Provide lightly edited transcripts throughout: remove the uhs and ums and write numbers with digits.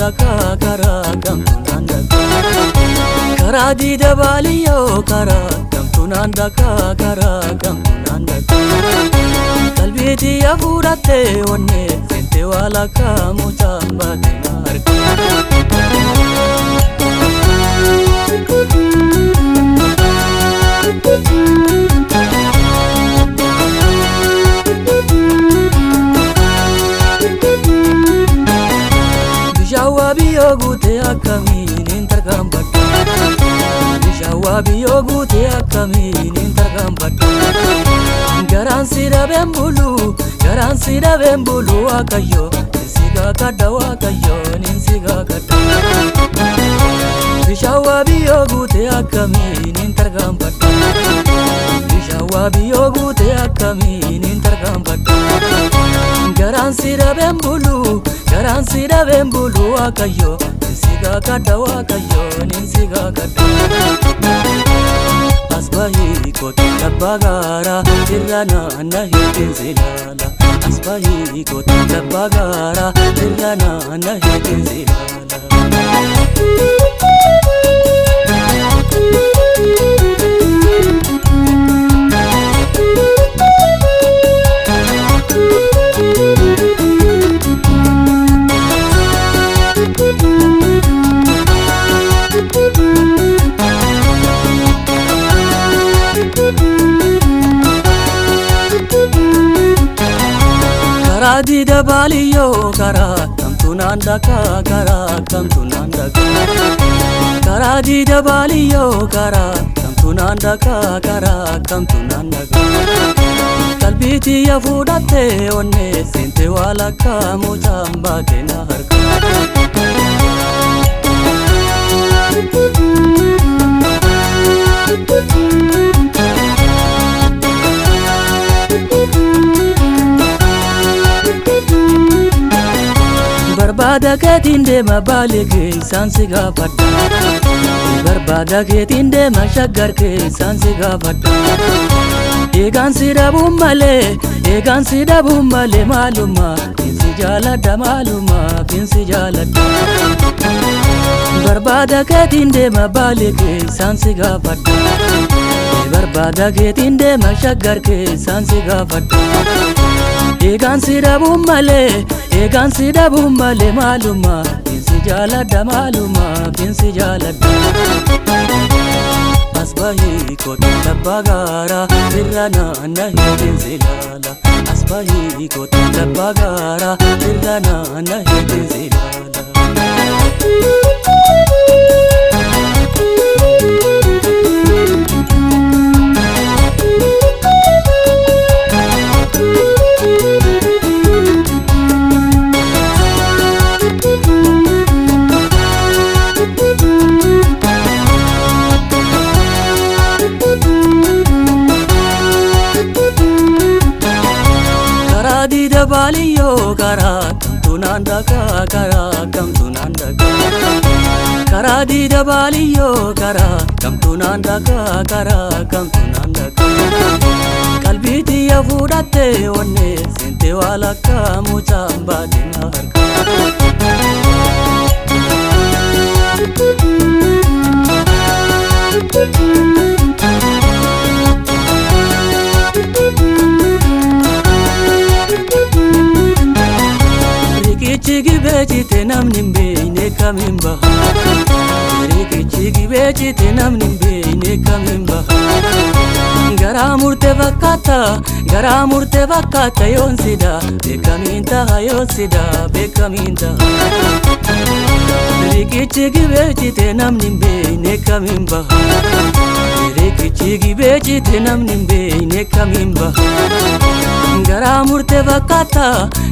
daka karaa kamtu naan daka karaa diida baaliyyoo karaa kamtu naan daka karaa kamtu naan daka qalbii yaa fuudhattee onnee seente walakkaa mucaan baate na harka. Bishaan biyyoo guutee akkamiin hin tarkaanfadhu? Bishaan biyyoo guutee akkamiin hin tarkaanfadhu? Garaan si dhabeen bulu, garaan si dhabeen bulu Waaqayyo, si gaakadha Waaqayyo, si gaakadha. Bishaan biyyoo guutee akkamiin hin tarkaanfadhu? Bishaan biyyoo guutee akkamiin hin tarkaanfadhu? Garaan si dhabeen bulu, garaan si dhabeen bulu Waaqayyo, si gaakadha Waaqayyo, si gaakadha. As bahii kootu labbaa gaaraa irra naanna heddeen silaala. As bahii kootu labbaa gaaraa irra naanna heddeen silaala. Karaa diida baaliyyoo karaa kamtu naan daka karaa kamtu naan daka karaa diida baaliyyoo karaa kamtu naan daka karaa kamtu naan daka qalbii tiyya fuudhattee onnee seente walakkaa mucaan baate na harka. Barbaada keetiin deema baalee keessaan si gaafadha. Barbaada keetiin deema shaggar keessaan si gaafadha. Eegaan si dhabuun malee, eegaan si dhabuun malee maaluma, finsi jaaladha maaluma, finsi jaaladha. Barbaada keetiin deema baalee keessaan si gaafadha. Barbaada keetiin deema shaggar keessaan si gaafadha. Eegaan si dhabuun malee, eegaan si dhabuun malee maaluma, finsi jaaladha maaluma, finsi jaaladha. As bahii kootu labbaa gaaraa irra naanna heddeen silaala. As bahii kootu labbaa gaaraa irra naanna heddeen silaala. Karaa diida baaliyyoo karaa kamtu naan daka karaa kamtu naan daka karaa diida baaliyyoo karaa kamtu naan daka karaa kamtu naan daka qalbii tiyya fuudhattee onnee seente walakkaa mucaan baate na harka. Riqichi gibee jite namni hin beekne kamiin baha? Riqichi gibee jite namni hin beekne kamiin baha? Garaa murtee fakkaata, garaa murtee fakkaata yoon sida, beekamiin taha yoon sida, beekamiin taha. Riqichi gibee jite namni hin beekne kamiin baha? Riqichi gibee jite namni hin beekne kamiin baha? Garaa murtee fakkaata,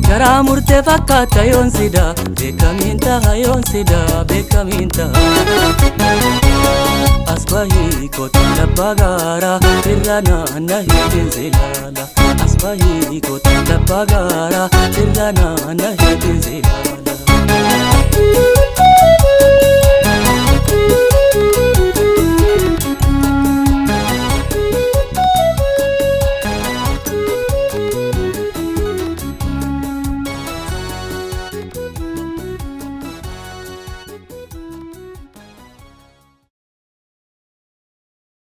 garaa murtee fakkaata yoon sida, beekamiin taha yoon sida, beekamiin taha. As bahii kootu labbaa gaaraa irra naanna heddeen silaala. As bahii kootu labbaa gaaraa irra naanna heddeen silaala.